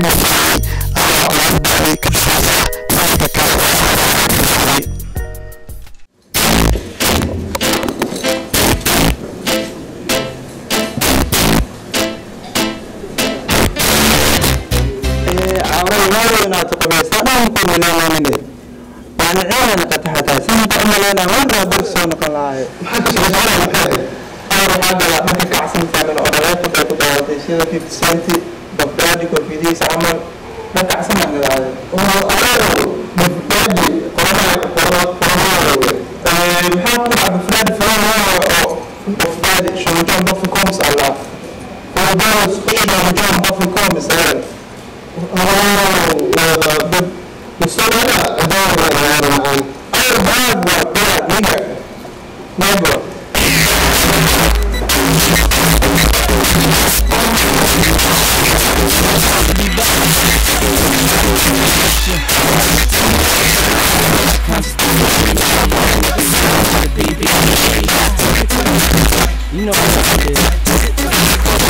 Ayaa alaabtaadii ka baxaysa dadka kale oo. Maxaa ku daawaday sida 50 Cent, Baghdadi, koofiyadihiisa camal dhar kacsan aan gadaaday oo Baghdadi qoranaha qoranaha. Maxaa ku dhaca Baghdadi faraha oo Baghdadi Shawjan Buffy Combs Allah Shawjan Buffy Combs Never. You know what it is.